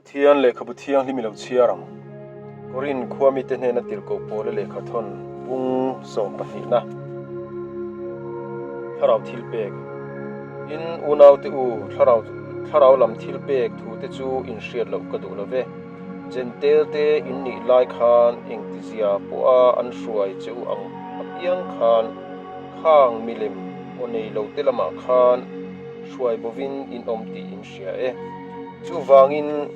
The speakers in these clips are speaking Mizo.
Pathian lehkhabu thianghlim i lo chhiar ang. Korin khua mite hnena tirhkoh pawla lehkha thawn bung sawmpahnihna thlarau thil pek. Tin, unaute u, thlarau thlarau lam thil pek thute chu in hriat loh ka duh lo ve. Jentail te in nih lai khan engtizia pawha an hruai che u ang apiang khan khang milem aw nei lo te lamah khan hruai bovin in awm tih in hria e. Chuvangin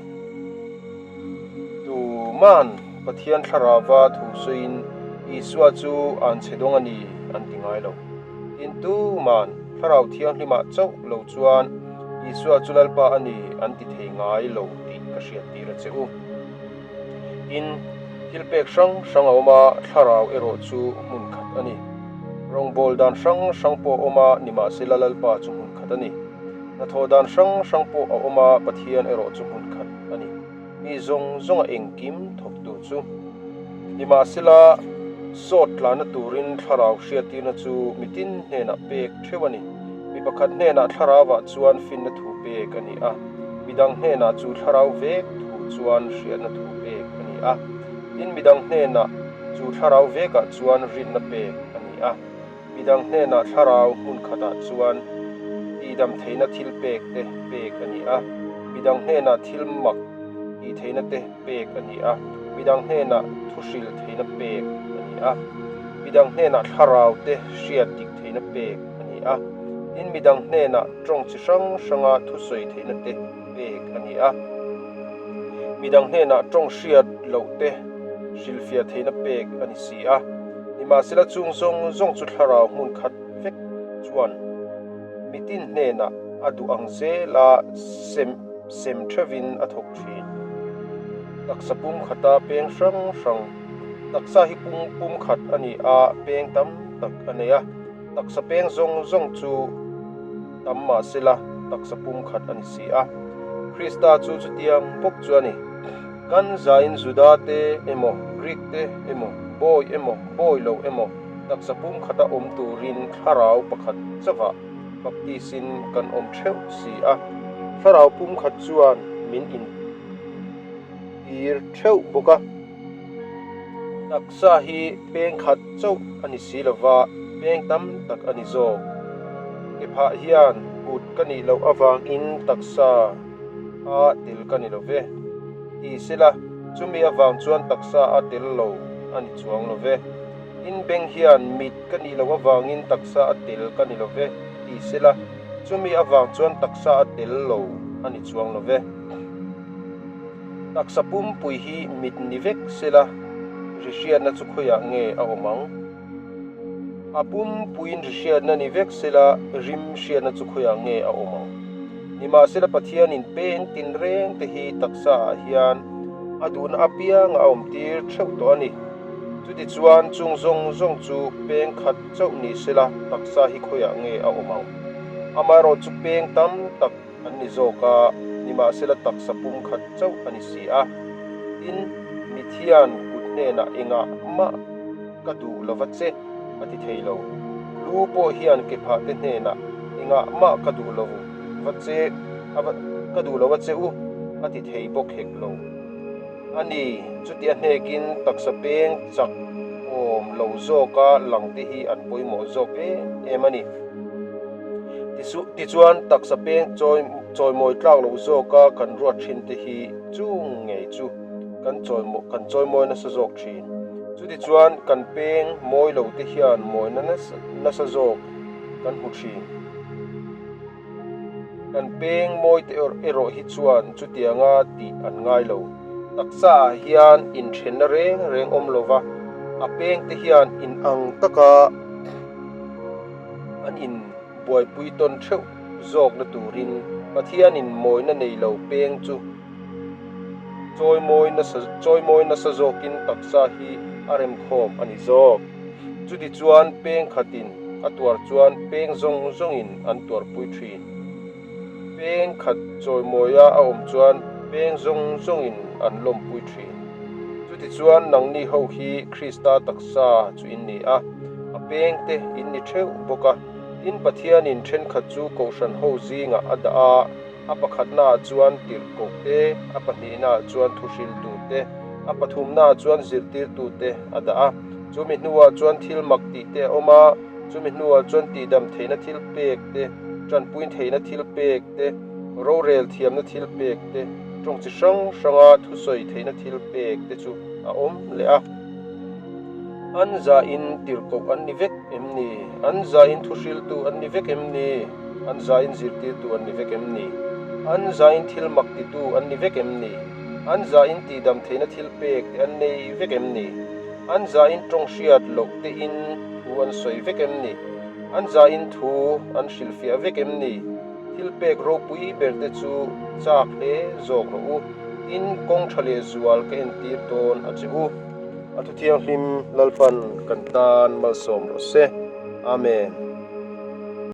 tuman Pathian thlarauva thu sawiin Isua chu an chhe dawng a ni an ti ngai lo. Tin, tuman Thlarau Thianghlimah chauh lo chuan Isua chu Lalpa a ni an ti thei ngai lo tih ka hriattir a che u. Tin, thil pek hrang hrang a awm a, Thlarau erawh chu hmun khat a ni. Rawngbâwl dan hrang hrang pawh a awm a, nimahsela Lalpa chu hmun khat a ni. Hnathawh dan hrang hrang pawh a awm a, Pathian erawh chu hmun khat a ni. Mi zawng zawnga engkim thawktu chu. Nimahsela, sawt tlanna turin thlarau hriattirna chu mitin hnenah pek theuh a ni. Mi pakhat hnenah thlarauah chuan finna thu pek a ni a, midang hnenah chu thlarau vek thu chuan hriatna thu pek a ni a, tin midang hnenah chu thlarau vekah chuan rinna pek a ni a. Midang hnenah thlarau hmun khatah chuan tihdam theihna thil pek te pek a ni a, midang hnenah thil mak tih theihna te pek a ni a, midang hnenah thu hrilh theihna pek a ni a, midang hnenah thlarau te hriat dik theihna pek a ni a, tin midang hnenah tawng chi hrang hranga thusawi theihna te pek a ni a, midang hnenah tawng hriat loh te hrilhfiah theihna pek a ni si a. Nimahsela chung zawng zawng chu thlarau hmun khat vek chuan mitin hnenah a duh ang zela sem sem theuhin a thawk thin. Taksa pum khata peng hrang hrang, Taksa hi pum pum khat a ni a, peng tam tak a nei a. Taksa peng zawng zawng chu tam mahsela taksa pum khat a ni si a. Krista chu chutiang bawk chu a ni. Kan zain Juda te emaw, Greek te emaw, bawi emaw, bawi lo emaw taksa pum khata awm turin thlarau pakhat chauhah baptisin kan awm theuh si a. Thlarau pum khat chuan min intir theuh bawk a. Taksa hi peng khat chauh a ni si lova, peng tam tak a ni zawk. Ke phah hian kut ka nih loh avangin taksa a tel ka ni lo ve. Ti sela, chumi avang chuan taksa a tel lo a ni chuang lo ve. Tin beng hian mit ka nih loh avangin taksa a tel ka ni lo ve. Ti sela, chumi avang chuan taksa a tel lo a ni chuang lo ve. Taksa pumpui hi mit ni vek sela, ri hriatna chu khawiah nge a awm ang? A pumpuiin ri hriatna ni vek sela, rim hriatna chu khawiah nge a awm ang? Nimahsela Pathianin peng tinreng te hi taksaah hian a duhna apianga a awmtir theuh tawh a ni. Chutichuan chung zawng zawng chu peng khat chauh ni sela taksa hi khawiah nge a awm ang? Amaherawhchu chu peng tam tak an ni zawk a, nimahsela taksa pum khat chauh a ni si a. Tin, mithian kut hnenah engah mah ka duh lova che a ti thei lo. Lu pawh hian ke phah te hnenah engah mah ka duh lo va che a ka duh lo a che u a ti thei bawk hek lo. A ni, chuti a hnekin taksa peng chak awm lo zawka lang te hi an pawimawh zawk em em a ni. Tichuan, taksa peng chawi chawimawi tlak lo zawka kan ruat thin te hi chung ngei chu kan chawimaw kan chawimawi nasa zawk thin. Chutichuan, kan peng mawi lo te hian mawina nasa nasa zawk kan hmu thin. Kan peng mawi te erawh hi chuan chutianga tih an ngai lo. Taksa ah hian inthenna reng reng awm lova, a peng te hian inang taka an in buaipui tawn theuh zawkna turin Pathianin mawina nei lo peng chu chawimawi nasa chawimawi nasa zawkin taksa hi a remkhawm a ni zawk. Chutichuan peng khatin a tuar chuan peng zawng zawngin an tuarpui thin. Peng khat chawimawia a awm chuan peng zawng zawngin an lawmpui thin. Chutichuan nangni ho hi Krista taksa chu in ni a, a pengte in ni theuh bawk a. Tin, Pathianin thenkhat chu Kohhran ho zingah a dah a. A pakhatnaah chuan tirhkoh te, a pahnihnaah chuan thuhriltu te, a pathumnaah chuan zirtirtu te a dah a. Chumi hnuah chuan thil mak tih te a awm a, chumi hnuah chuan tihdam theihna thil pek te, tanpuin theihna thil pek te, rorel thiamna thil pek te, tawng chi hrang hranga thusawi theihna thil pek te chu a awm leh a. An zain tirhkoh an ni vek em ni? An zain thuhriltu an ni vek em ni? An zain zirtirtu an ni vek em ni? An zain thil mak titu an ni vek em ni? An zain tihdam theihna thil pek te an nei vek em ni? An zain tawng hriat loh tein thu an sawi vek em ni? An zain thu an hrilhfiah vek em ni? Thil pek ropui ber te chu chak hle zawk rawh u, tin kawng tha leh zual ka entir dawn a che u. A thu thianghlim Lalpan kan tan malsawm rawh se. Amen.